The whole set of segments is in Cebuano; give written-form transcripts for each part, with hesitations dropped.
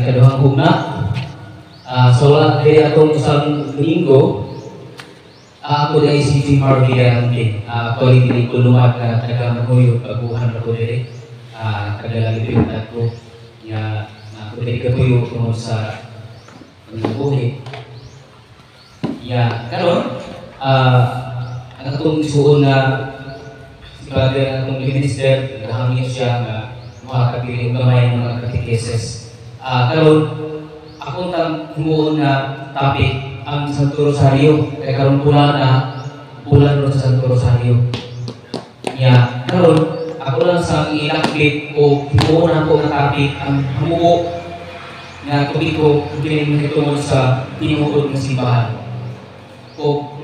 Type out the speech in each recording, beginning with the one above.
ikaduhang hugna. So wala diri atong usang Domingo, ako diri si Jim Harvey Arante. Actually, dili ko lumad na taga Manuyod, baguhan ra ko diri. Taga Lalipin ko. Ya, ako diri katuyo tungod sa pagkabuhi. Ya, karon ang atong isuon na si Father, atong minister, nagahangyo siya nga muhatag diri og gamay ng mga catechesis. Karon akong tang himuon nga topic ang Santo Rosario kay karon pula na bulan ron sa Santo Rosario. Ya, karon ako lang sang ilakbit o himuon ako nga topic ang hamuo nga topiko kini tungod sa tinuod nga simbahan. O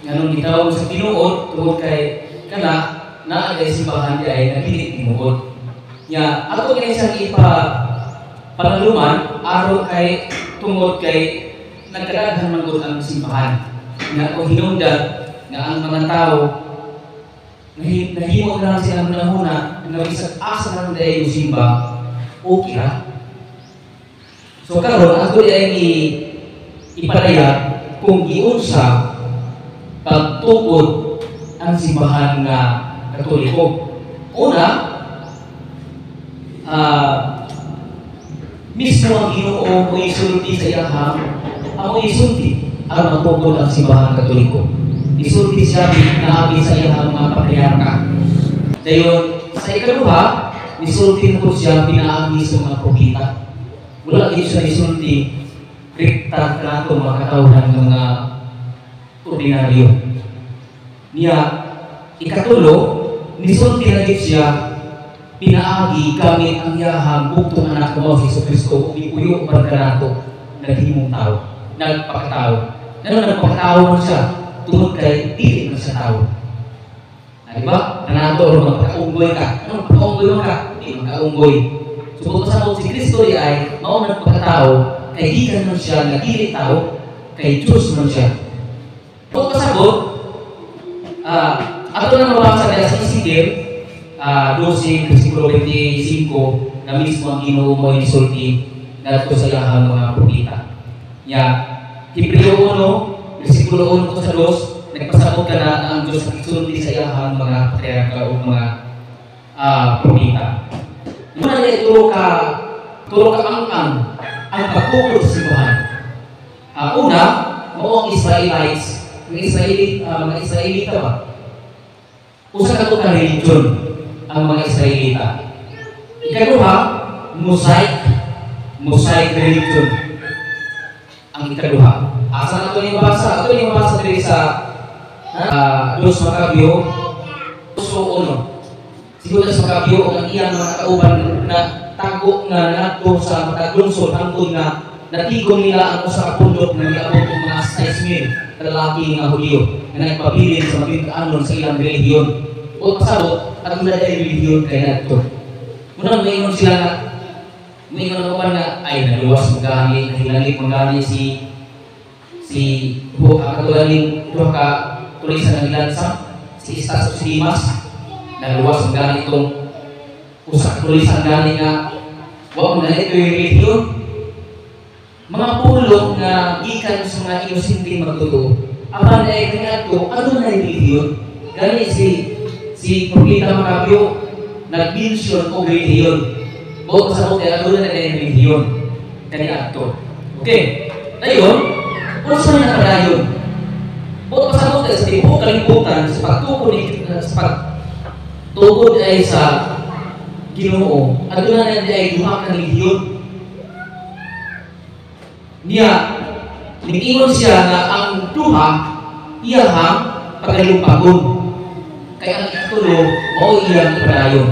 nganong gitawag sa tinuod? Tungod kay kana naa kay simbahan di ay nga dili tinuod. Nya ato kini siyang ipa panaluman aron kay tungod kay nagkadaghan man gud ang simbahan. Nga kung hinungdan nga ang mga tao nahimo na lang sila hunahuna nga bisag asa lang diay yung simba, okay ra. So karon ato di ay ipadayag kung giunsa pagtukod ang simbahan nga Katoliko. Una, mismo ang Ginoo mo isulti sa iyahang ang isulti ang matukod ang simbahan Katoliko. Isulti siya naagi sa iyahang mga patriarka. Dayon, sa ikaduha, nisulti na po siya pinaagi sa mga propeta. Wala gyud siya nisulti rekta kanato mga katawhan ng mga ordinaryo. Niya, ikatulo, nisulti na gyud siya pinaagi gamit ang iyahang bugtong anak mo si Jesu Kristo ug mipuyo uban kanato, naghimong tao, nagpakatao. Ngano nagpakatao man siya? Tungod kay dili man siya tao. Na, di ba? Kanato ron magpakaunggoy ka. Ano magpakaunggoy man ka? Di magkaunggoy. So kung sa si Kristo di ay mao nagpakatao kay gikan man siya nga dili tao, kay Diyos man siya. Kung pasabot, ato na mabasa dahil sa Ezekiel 12, versikulo 25, na mismo ang Ginoo mo inisulti ngadto sa iyahang mga propeta. Ya, Hebreo 1, versikulo 1 sa 2, nagpasabot ka na ang Diyos nagsulti sa iyahang mga patriarka o mga propeta. Muna na tulo ka ang ang pagtukod sa simbahan. Una, mao ang Israelites, mga Israelita ba? Usa ka to ka religion ang mga Israelita. Ikaduha, Mosaic religion. Ang ikaduha. Asa na ito yung mabasa? Ito yung mabasa diri sa Dos Macabeo, 1. Si Judas Macabeo ug ang iyang mga kauban na tago nga ngadto sa matag lungsod hangtod nga natigon nila ang usa ka pundok nga giabot og mga 6,000 ka lalaki nga Hudiyo nga nagpabilin sa mabintaan sa ilang relihiyon. O pasabot, at wala ay relihiyon kay ngadto. Unang maingon sila nga maingon ang uban nga ay naluwas magani, nahilanit magani si si katulad duha ka tulisan ng ilansa, si Istas ug si Dimas, naluwas magani itong usa ka tulisan gani nga wa man ito yung relihiyon. Mga pulong nga gikan sa mga inosenteng magtotoo. Apan ay kaniadto, ano na relihiyon? Gani si si Propeta Macabeo nag-mention og relihiyon. Buot sa kay aduna na relihiyon kaniadto. Okay. Dayon, unsa man napadayon? Buot pasabot sa tibuok kalibutan sa pagtukod ni sa pagtukod ay sa Ginoo, aduna na ay duha ka relihiyon. Niya, niingon siya nga ang duha iyahang pagalumpagon. Kaya ang ikatulo mao iyang ipadayon.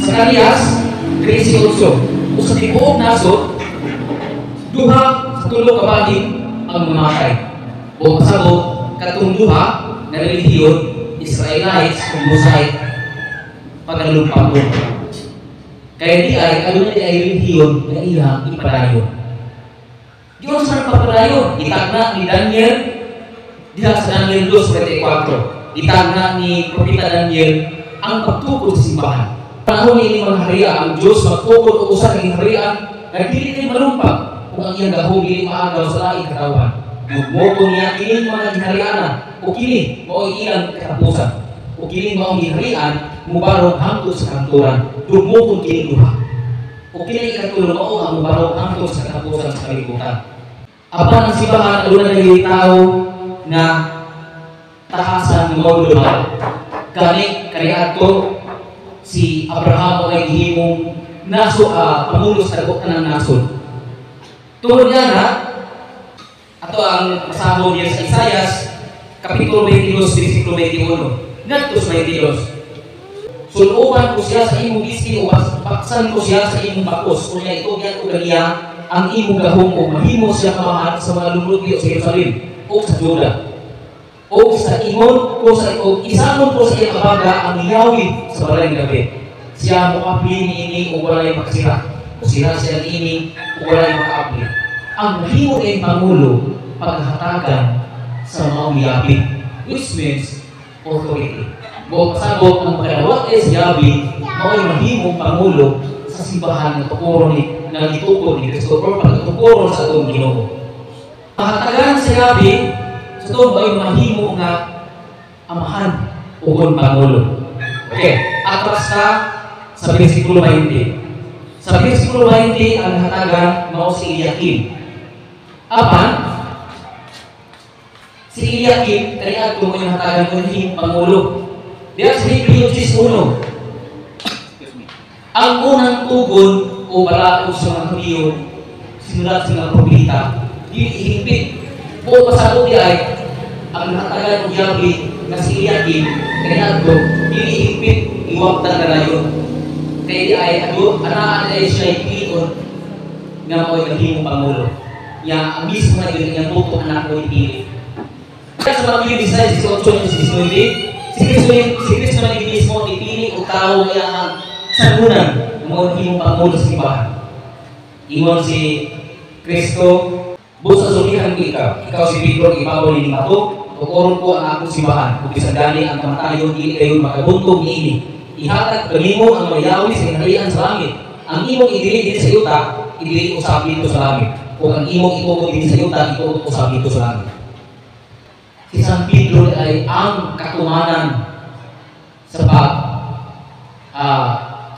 Zacarias 13:8. Sa tibuok nasod, duha sa tulo ka bahin ang mamatay. O pasabot, katong duha na relihiyon, Israelites ug Mosaic, pagalumpagon. Kaya di ay, aduna di ay relihiyon nga iyang ipadayon. Diyon sa nagpapadayon, itagna ni Daniel, diha sa Daniel 2:24, itagna ni Propeta Daniel ang pagtukod sa simbahan. Panahon ini mga haria, ang Diyos magtukod og usa ka gingharian Nga dili kay malumpag kung ang iyang gahom dili maagaw sa laing katawhan. Dugmokon niya kining mga ginhariana o kini mao ilang katapusan. O kini mao ginharian mubarog hangtod sa kahangturan. Dugmokon kining duha. O kini ikatulo mao ang mubarog hangtod sa katapusan sa kalibutan. Apan ang simbahan aduna na tao nga tahasan nga mao dumal. Gani kaniadto si Abraham ay gihimong naso pangulo sa dagko tanang nasod. Tungod nga na ato ang masahon niya sa Isayas kapitulo 22 bersikulo 21 ngadto sa 22. Suloban ko siya sa imong giskin o baksan ko siya sa imong bakos. Unya itugyan ko kaniya ang imong gahom o mahimo siya kamahan sa mga lumulupyo sa Jerusalem o sa Juda. O sa ingon ko sa o isangon ko sa iyang abaga ang yawi sa balay ni David. Siya moapli niini o walay makasira. O sira siya niini o walay makaapli. Ang mahimo ning pangulo paghatagan sa maong yabi, which means authority. Buong pasabot ang makadawat ay si yabi, mao'y mahimong pangulo sa simbahan nga tukoron ni nga gitukod ni Kristo or pagtukoron sa atong Ginoo. Mahatagan sa yabi sa ito mao'y mahimo nga amahan o kon pangulo. Okay, atras ta sa versikulo 20. Sa versikulo 20, ang hatagan mao si Eliakim. Apan, si Eliakim, kaniadto mo yung hatagan mo yung pangulo. Diya sa Hebreo 10:1. Excuse me. Ang unang tugon o balaod sa mga Hudiyo, sinulat sa mga propeta, dili ihingpit. Buo pasabot di ay, ang hatagan ng yabi nga si Eliakim, kaniadto, dili ihingpit, iwagtan na rayon. Kaya di ay, ado, anaan ay siya pilion nga mao'y nahimong pangulo. Ya, ang mismo na yun, ang tutok anak mo ipili. Kaya sa Mateo 16, 18, 19, si Kristo na mismo ipili o tao nga ang sanunan ng mga nahimong pangulo sa simbahan. Ingon si Kristo, "Busa sultihan ko ikaw, ikaw si Pedro, ibabaw ni bato, tukoron ko ang akong simbahan, ug bisan gani ang kamatayon, dili kayo makabuntog niini. Ihatag kanimo ang mga yawi sa gingharian sa langit. Ang imong idili dinhi sa yuta, idili usab didto sa langit. Ug ang imong itugot dinhi sa yuta, itugot usab didto sa langit." Si San Pedro ay ang katumanan sa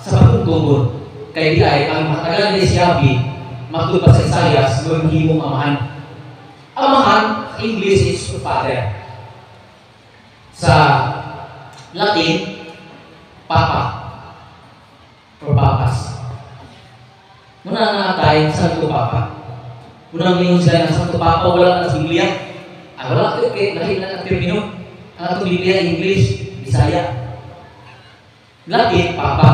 pagtugod. Kay di ay ang matagal ni Siyabi matud pa sa Isayas maghimong amahan. Amahan sa English is father. Sa Latin, papa or papas. Muna nga tayo, Santo Papa. Unang mingon sila ng Santo Papa, wala na sa Biblia. Ah, wala, okay, lahi na ang termino. Ang atong Biblia, English, Bisaya. Latin, Papa.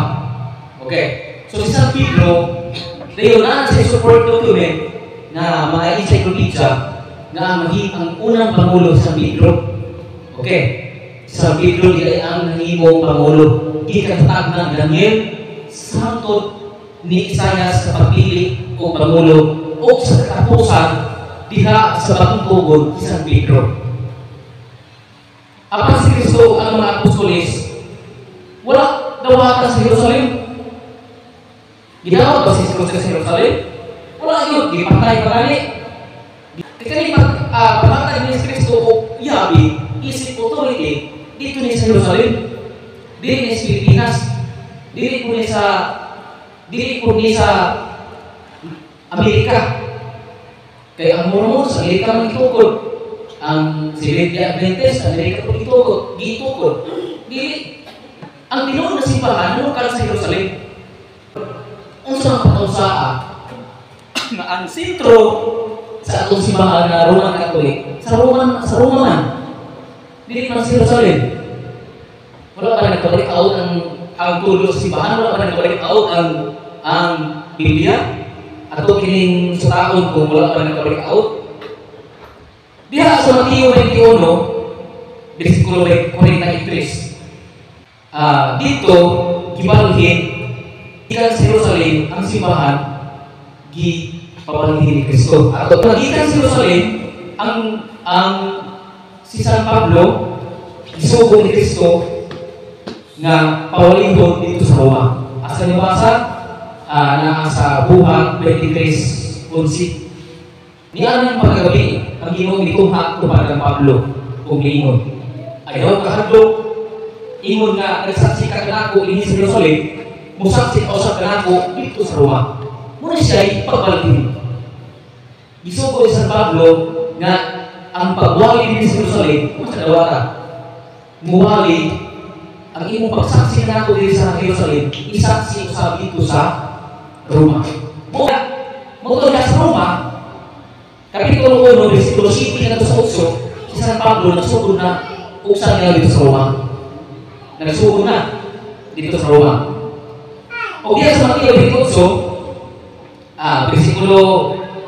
Okay. So si San Pedro, dayon na sa support document na mga encyclopedia na ang unang pangulo sa San Pedro. Okay. Si San Pedro di ay ang nahimong pangulo. Gikan sa tag ng Daniel, sangtod ni Isayas sa pagpili o pangulo o sa katapusan diha sa bagong tugon si San Pedro. Apan si Kristo ang mga apostoles, wala dawata sa Jerusalem. Gidawat ba si Kristo sa Jerusalem? Wala yun, gipatay pa gani. Kaya pag pamatay ni Kristo o yabi, isip authority, dito ni sa Jerusalem, dili ni sa Pilipinas, dili po ni sa Amerika. Kaya ang Mormon sa Amerika man gitukod. Ang Seventh Day Adventist, Amerika po gitukod, gitukod. Dili ang tinuod na simbahan nanukal sa Jerusalem. Unsa ang patausaa nga ang sentro sa atong simbahan nga Roman Catholic sa Roma man. Dili man sa Jerusalem. Wala pa nagkabalik out ang tulo sa simbahan, wala pa nagkabalik out ang Biblia. Ato kining sa taon kung wala pa nagkabalik out. Diha sa Mateo 21, versikulo 43. Dito, gibalhin, gikan sa Jerusalem, ang simbahan, gipabalhin ni Kristo. Ato, gikan sa Jerusalem, ang si San Pablo, gisugo ni Kristo, nga pawalihon dito sa Roma. Asa ni basa, na Naa sa Buhat 23:11. Nianang pagkagabi, ang Ginoo mitungha tupad kang Pablo ug miingon, "Ayaw kahadlok, ingon nga nagsaksi ka kanako dinhi sa Jerusalem, musaksi ka usab kanako didto sa Roma." Muna siya'y pagbalhin. Gisugo si San Pablo nga ang pagwali dinhi sa Jerusalem, kung sa dawata, muwali ang imong pagsaksi kanako dinhi sa Jerusalem, isaksi usab didto sa Roma. Mo mo sa Roma, Kapitulo 1, versikulo 7 ngadto sa 8, si San Pablo nagsugod na uksa niya dito sa Roma. Nagsugod na dito sa Roma. O diya sa Mateo 28, versikulo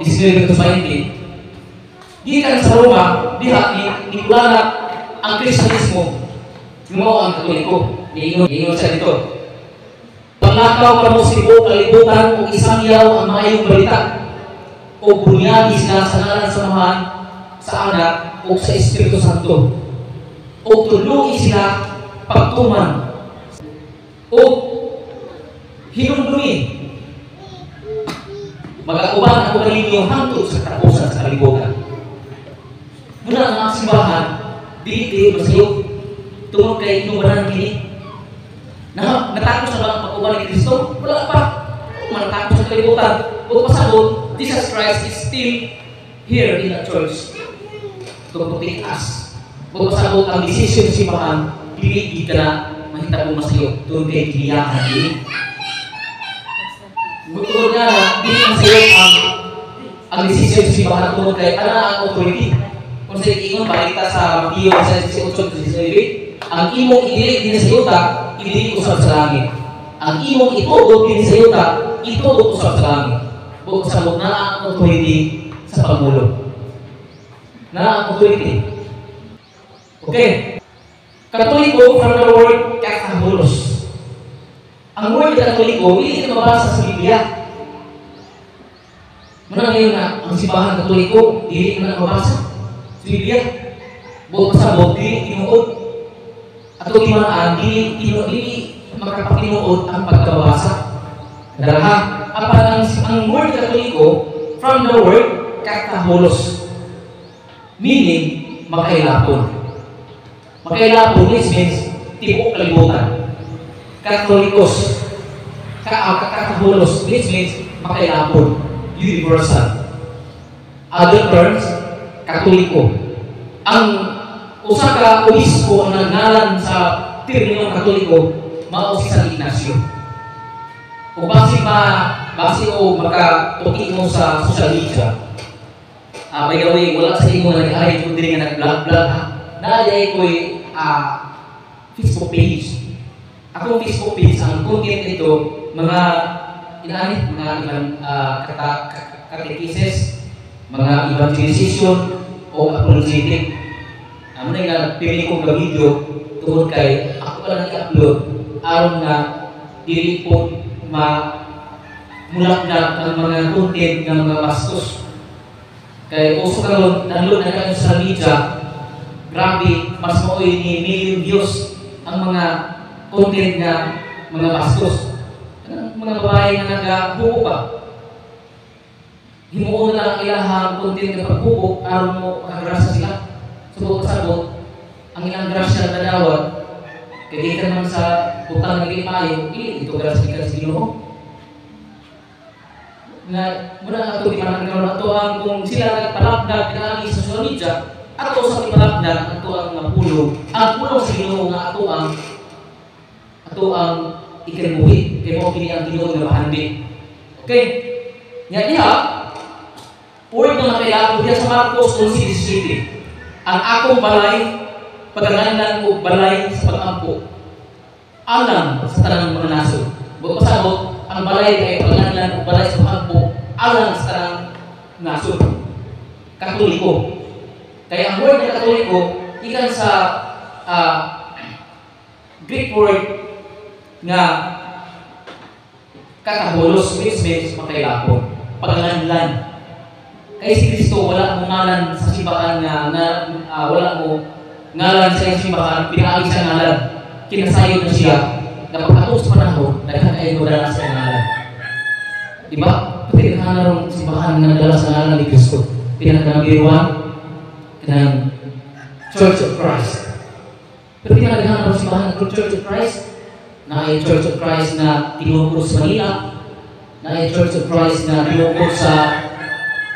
19 to 20, gikan sa Roma, diha ni ni ang Kristiyanismo, mao ang Katoliko. Niingon siya dito, "Panglakaw kamo sa tibuok kalibutan ug isangyaw ang maayong balita o bunyagi sila sa ngalan sa Amahan, sa Anak, o sa Espiritu Santo. O tudloi sila pagtuman. O hinumdumi. Magauban ako kaninyo hangtod sa katapusan sa kalibutan." Muna ang simbahan, dili kayo masayop tungod kay inubanan kini. Na, natapos na ba ang pag-uban ni Kristo? Wala pa. Manatapos sa kalibutan. O pasabot, Jesus Christ is still here in the church to protect us. O pasabot, ang decision sa simbahan, dili gid ka na mahitabo masayop tungod kay giniyahan ini. Tungod nga na, dili masayop ang decision sa simbahan tungod kay ana ang authority. Kung sa ingon balita sa Mateo 18:19, ang imong idili dinhi sa yuta, idili usab sa langit. Ang imong itugot dinhi sa yuta, itugot usab sa langit. Buot pasabot na ang authority sa Pangulo. Na ang authority. Okay. Katoliko from the word "katholos". Ang word "Katoliko, hindi ito mabasa sa Biblia. Muna ngayon na ang simbahan Katoliko, dili na mabasa sa Biblia. Buot pasabot, dili tinuod. Ato timaan, dili tinuod, dili makapatinuod ang pagkabasa. Daraha, apan ang word "Katoliko" from the word "katholos". Meaning, makailapon. Makailapon, this means tibuok kalibutan. Katolikos. Katholos, this means makailapon. Universal. Other terms, Katoliko. Ang usa ka obispo ang nagngalan sa terminong Katoliko, mao si San Ignacio. O base o makatuki mo sa social media. By the way, wala sa imo nga nag-ari ko diri nga nag-vlog vlog ha. Naa ko'y Facebook page. Akong Facebook page, ang content nito, mga inaani, mga ibang catechesis, mga evangelization, o apologetic. Amo na nga pili ko nga video tungod kay ako pa lang i-upload aron nga dili po ma mulak na ang mga content ng mga bastos. Kay uso karon download na kayo sa media, grabe, mas maoy ni million views ang mga content nga mga bastos. Kanang mga babae nga nagabuo pa. Himuon na lang ang ilahang content nga pagbubo aron mo makagrasya sila. So pasabot, ang ilang grasya na nadawat kay gikan man sa butang nga dili maayo, dili ito grasya gikan sa Ginoo. Nga muna ang ato di man karon ato ang kung sila nagpalapnag pinaagi sa social media, ato sa ipalapnag ato ang mga pulong, ang pulong sa Ginoo nga ato ang ikinabuhi kay mao kini ang Ginoo nga bahandi. Okay. Nya diha word nga makailapon diha sa Marcos 11:17. "Ang akong balay paganganlan og balay sa pag-ampo alang sa tanang mga nasod." Buot pasabot, ang balay kay paganganlan og balay sa pag-ampo alang sa tanang nasod. Katoliko. Kaya ang word na "Katoliko" ikan sa Greek word nga "katholos", which means makailapon, paganganlan. Kay si Kristo wala mo ngalan sa simbahan nga wala mo ngalan sa iyang simbahan, pinaagi sa ngalan. Kinasayod na siya nga pag sa panahon, daghan kayo mo sa iyang ngalan. Di ba? Pati na simbahan nga nagdala sa ngalan ni Kristo. Pinaka number one, kanang Church of Christ. Pero pinakadaghan ng simbahan ng Church of Christ, na ay Church of Christ na tinukod sa Manila, na ay Church of Christ na tinukod sa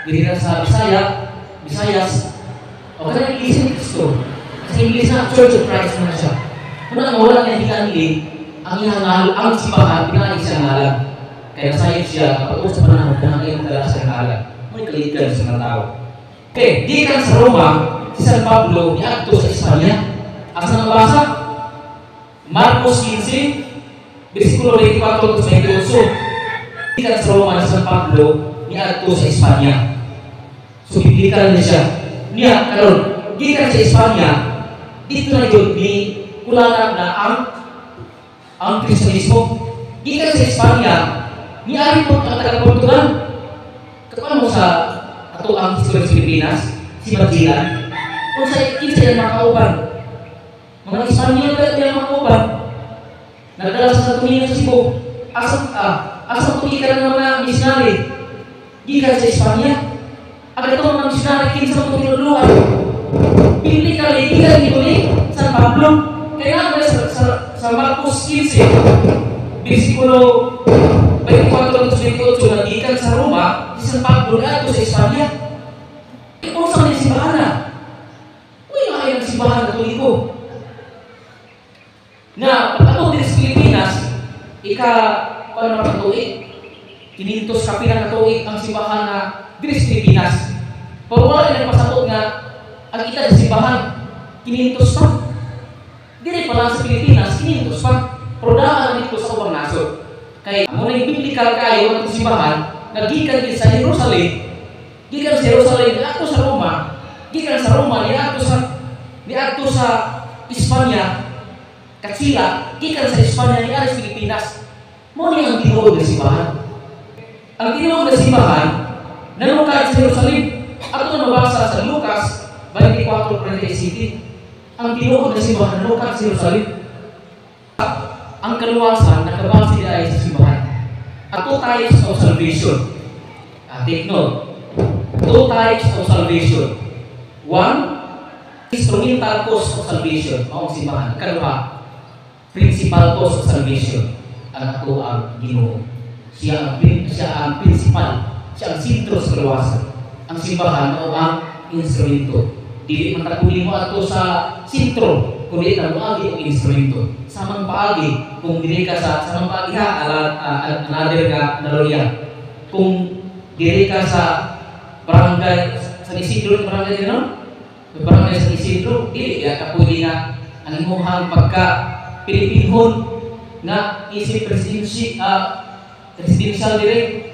diri na sa Bisaya, Visayas, o kanang Iglesia ni Cristo. Sa Ingles na Church of Christ na siya. Kung ang wala niya higanli, ang iyang ngalan, ang simbahan, pinaka siya ngalan. Kaya nasayod siya, kapag sa panahon, dahil kayong dala sa ngalan. May kalitan sa mga tao. Okay, gikan sa Roma, si San Pablo niadto sa Espanya. Asa nabasa? Marcos 15, versikulo 24 to 28. Gikan sa Roma si San Pablo niadto sa Espanya. So biblical na siya. Niya karon gikan sa Espanya, dito na jud ni kulanap na ang Kristyanismo. Gikan sa Espanya, niari po ang taga Portugal. Kapan mo sa ato ang history sa Pilipinas, si Magellan, kung sa kinsa yan mga kauban? Mga Espanyol ba yan mga kauban? Nagdala sa Santo Niño sa Cebu. Asa tuig ka ng mga missionary? Gikan sa Espanya. Ang itong mga missionary, kinsa mo tinuluan? Biblically, gikan nito ni San Pablo. Kaya nga sa Marcos 15, versikulo 24 to 28, na gikan sa Roma, si San Pablo na sa Espanya. Kung sa mga simbahan na, uy, nga ang simbahan Katoliko. Na, pag ako din sa Pilipinas, ika, paano na katuig? 500 kapila ka tuig ang simbahan na diri sa Pilipinas. Pero wala na pasabot nga ang ita sa simbahan, 500 pa. Diri pa lang sa Pilipinas, 500 pa. Pero daan dito sa ubang nasod. Kay mo na biblical kayo ang simbahan, nagikan din sa Jerusalem, gikan sa Jerusalem niadto sa Roma, gikan sa Roma niadto sa Espanya, Katsila, gikan sa Espanya niari sa Pilipinas. Mo ni ang tinuod nga simbahan. Ang tinuod nga simbahan nanukad sa Jerusalem. Ato na mabasa sa Lucas 24:47. Ang tinuod nga simbahan nanukad sa Jerusalem. Ang kaluwasan nakabase ay sa simbahan. Ang two types of salvation. Take note. Two types of salvation. One, instrumental cause of salvation. Mao ang simbahan. Kaduha, principal cause of salvation. Ang ato ang Ginoo. Siya ang principal. Siya ang sentro sa kaluwasan. Ang simbahan mao ang instrumento. Dili man ta mo ato sa sentro, kundi ta moagi og instrumento. Samang paagi, kung dili ka sa samang paagi ha, ala, another nga analohiya. Kung dili ka sa barangay San Isidro, barangay din, no? Barangay San Isidro, dili ya ka pwede nga ang imuhang pagka Pilipinhon nga isip presidency, presidential dire,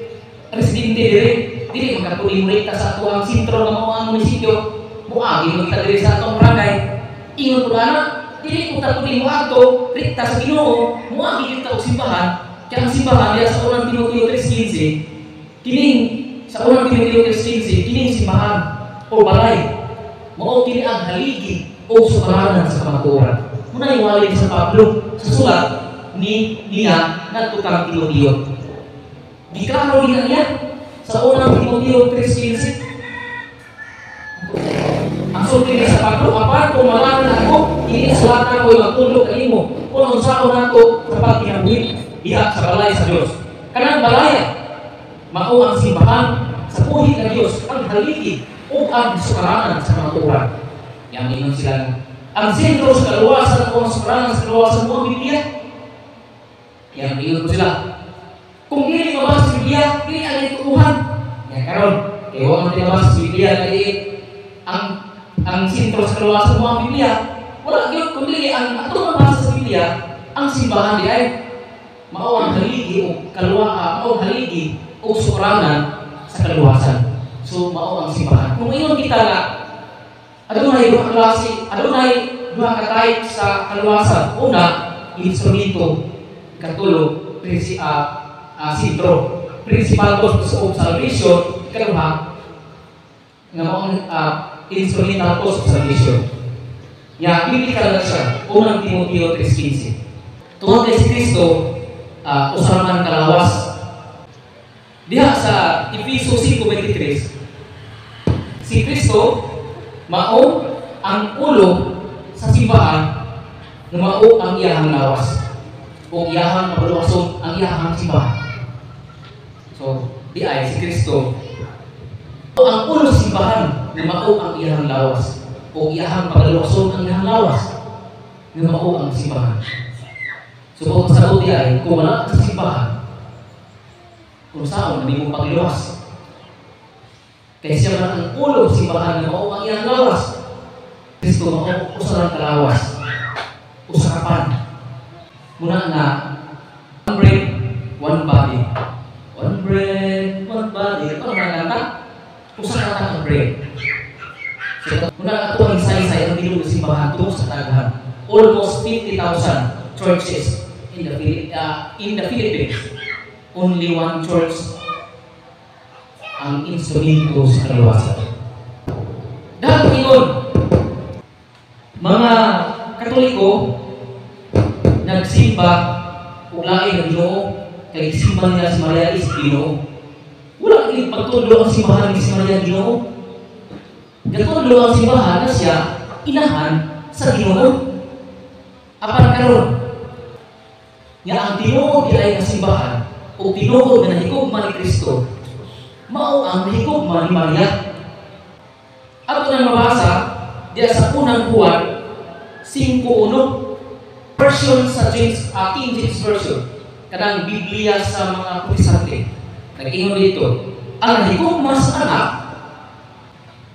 residente dire, dili man ka pwede mo sa ato ang sentro nga mao ang munisipyo, moagi mo kita diri sa atong barangay. Ingon ko ana, dili ko ta pwede mo adto rekta sa Ginoo, moagi kita og simbahan. Kaya ang simbahan diya sa Unang Timoteo 3:15, kining sa Unang Timoteo 3:15, kining simbahan o balay mao kini ang haligi o sukaranan sa kamatuoran. Muna iwalay ni San Pablo sa sulat ni niya ngadto kang Timoteo. Giklaro din niya sa Unang Timoteo 3:15. Ang sulti ni sa Pablo, "Apan kung malanan ako, ini sulatan ko magtudlo kanimo kung unsaon nato sa pagkinabuhi diha sa balay sa Dios." Kanang balaya mao ang simbahan sa buhi ng Dios, ang haligi ug ang sukaranan sa kamatuoran. Yang ingon sila, ang sentro sa kaluwasan o ang sukaranan sa kaluwasan mo ang Biblia. Yang ingon ko sila, kung dili mabasa sa Biblia, dili ang ituuhan. Yan karon, kay wa man mabasa sa Biblia kay ang sentro sa kaluwasan mo ang Biblia. Wala gyud kung dili ang ato mabasa sa Biblia, ang simbahan di ay mao ang haligi o kaluwa, mao ang haligi o sukaranan sa kaluwasan. So mao ang simbahan. Kung ingon kita nga adunay duha klase, adunay duha ka type sa kaluwasan. Una, instrumento. Ikatulo, sentro. Principal cause of salvation. Ikaduha, nga mao ang instrumental cause of salvation. Ya, biblical na siya. Unang Timoteo 3:15. Tungod kay si Kristo, usa man kalawas. Diha sa Efeso 5:23, si Kristo mao ang ulo sa simbahan nga mao ang iyahang lawas o iyahang pagluwason ang iyahang simbahan. So, di ay si Kristo ang ulo sa simbahan nga mao ang iyahang lawas o iyahang pagluwason ang iyahang lawas nga mao ang simbahan. So, kung sa di ay, kung wala ka sa simbahan, kung saan na mo pagluwas. Kaya siya man ang ulo sa simbahan nga mao ang iyang lawas. Kristo mao usa lang kalawas. Usa ka pan. Muna nga, one bread, one body. One bread, one body. Ito ang kanta. Usa ka ang bread. So, muna nga ato ang saysay ang tinuod sa simbahan tungo sa daghan. Almost 50,000 churches in the Philippines. Only one church ang instrumento sa kaluwasan. Dahil ingon, mga Katoliko nagsimba og lain nga Ginoo kay gisimba nila si Maria is Ginoo. Wala gid pagtudlo ang simbahan ni si Maria Ginoo. Gatudlo ang simbahan na siya inahan sa Ginoo. Apan karon nga ang tinuod di ay nga simbahan o tinuod nga nahigugma ni Kristo mao ang nahigugma ni Maria. Ato nang mabasa diya sa Unang Juan 5:1, version sa James, King James Version, kanang Biblia sa mga Protestante. Nag-ingon dito, ang nahigugma sa anak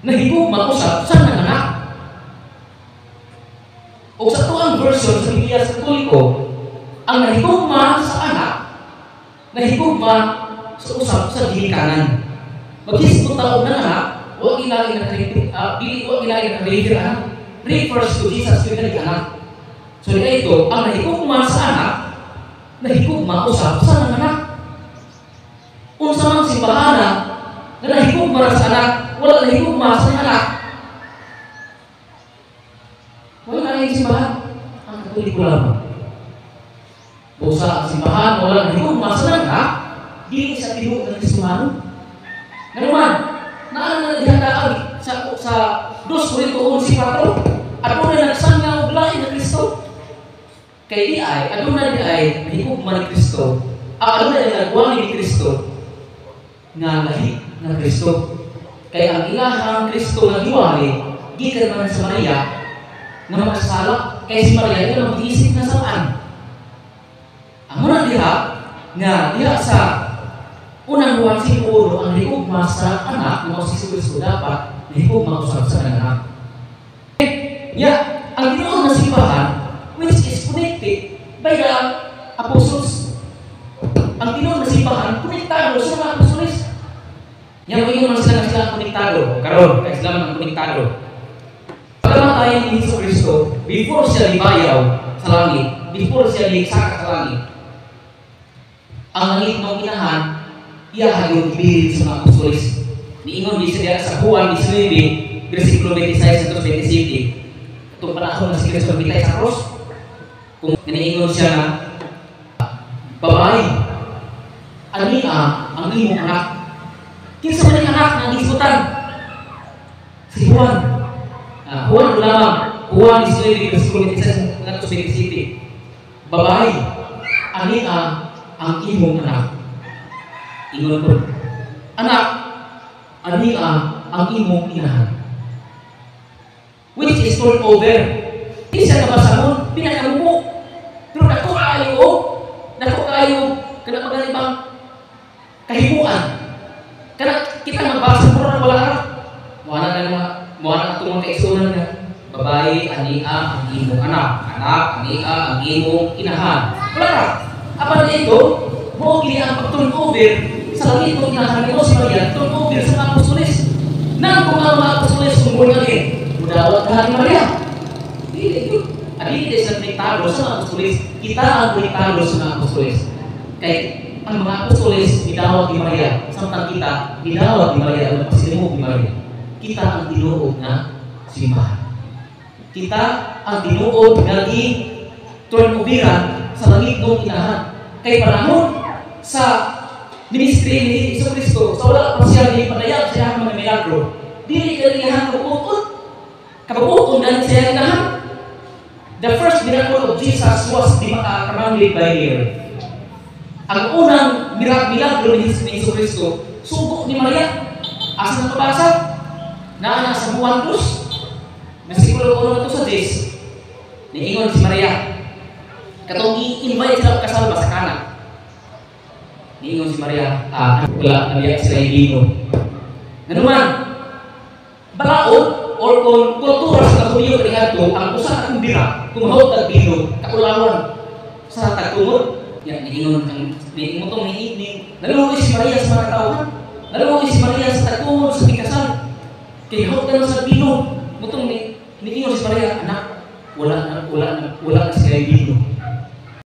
nahigugma usab sa nanganak. O sa tuang version sa Biblia sa Katoliko, ang nahigugma sa anak nahigugma sa usab sa ginikanan. Maghisgot ta og nanganak, wa ilain na dili wa ilain na refer anak. Refers to Jesus Christ anak. So di ito, ang nahigugma sa anak nahigugma usab sa nanganak. Unsa man simbahana na nahigugma ra sa anak, wala nahigugma sa anak. Wala na yung simbahan. Ang Katoliko lamang. Busa ang simbahan, wala nahigugma sa anak, dili sa tinuod ng Kristohano. Ngayon, naa na diha sa 2 Corinto 11:4, aduna nagsangyaw og lain na Kristo. Kay di ay, aduna di ay nahigugma ni Kristo, aduna di nagwali ni Kristo, nga lahi nga Kristo. Kay ang ilahang Kristo nga giwali, gikan man sa Maria, nga makasala, kay si Maria ila mag-isip nga salaan. Ang muna diha, nga diha sa Unang Juan 5:1, ang higugma sa anak, nga si Kristo dapat nahigugma usab sa anak. Ya, ang tinuod na simbahan, which is connected by the apostles. Ang tinuod na simbahan, konektado sa mga apostoles. Yan, kung man sila nga sila ang konektado. Karon, kay sila man ang konektado. Pagkamatayan ni Hesus Kristo, before siya libayaw sa langit, before siya lisaka sa langit, ang langit ng inahan, iya yung gibilin sa mga apostoles. Niingon di siya sa Juan 19, versikulo 26 to 27. Itong panahon na si Kristo bitay sa cross, kung niingon siya na, "Babae, ania ang imong anak?" Kinsa man ang anak nga gisgutan? Si Juan. Juan lamang. Juan 19, versikulo 26 to 27. "Babae, ania ang imong anak?" Ingon ko, "Anak, ania ang imong inahan?" Which is turn over. Di siya nabasahon, pinakamumo. Pero dako kaayo, kana maganibang kahimuan. Kana kita magbasa mo wala ka. Muana na mga, muana atong mga kaigsuonan nga, "Babae, ania ang imong anak. Anak, ania ang imong inahan." Wala ka. Apan dito, mao gini ang pag-turn over sa langit ng inahan mo si Maria, turn over sa mga apostoles. Nang kung ang mga apostoles kung born again, mudawat ka ni Maria. Dili yun. Adili sa konektado sa mga apostoles, kita ang konektado sa mga apostoles. Kay ang mga apostoles gidawat ni Maria, samtang kita gidawat ni Maria ang pasilimog ni Maria. Kita ang tinuod nga simbahan. Kita ang tinuod nga gi turn overan sa langit ng inahan. Kay panahon sa ministry ni Hesus Kristo, sa wala pa siya ni padayag sa iyang mga milagro, dili ka iyang kabuoton. Kabuoton gani siya inahan. The first miracle of Jesus was commanded by Mary. Ang unang milagro ni Hesus Kristo, sugo ni Maria. Asa na mabasa? Naa na sa Juan 2, versikulo 1 to sa 10. Niingon si Maria. Katong i-invite sila kasal ba sa Kana. Niingon si Maria, "Wala na diya sila bino." Nganuman, balaod or kung kultura sa Hudiyo kaniadto, ang usa ka kandira kung mahawt tag bino, kaulawan sa tagtungod. Ya, niingon ang niingon tong ni naluoy si Maria sa mga katawhan. Naluoy si Maria sa tagtungod sa tikasal. Kay hawt na sa bino. Mutong ni niingon si Maria, "Anak, wala na, wala na, wala na sila bino."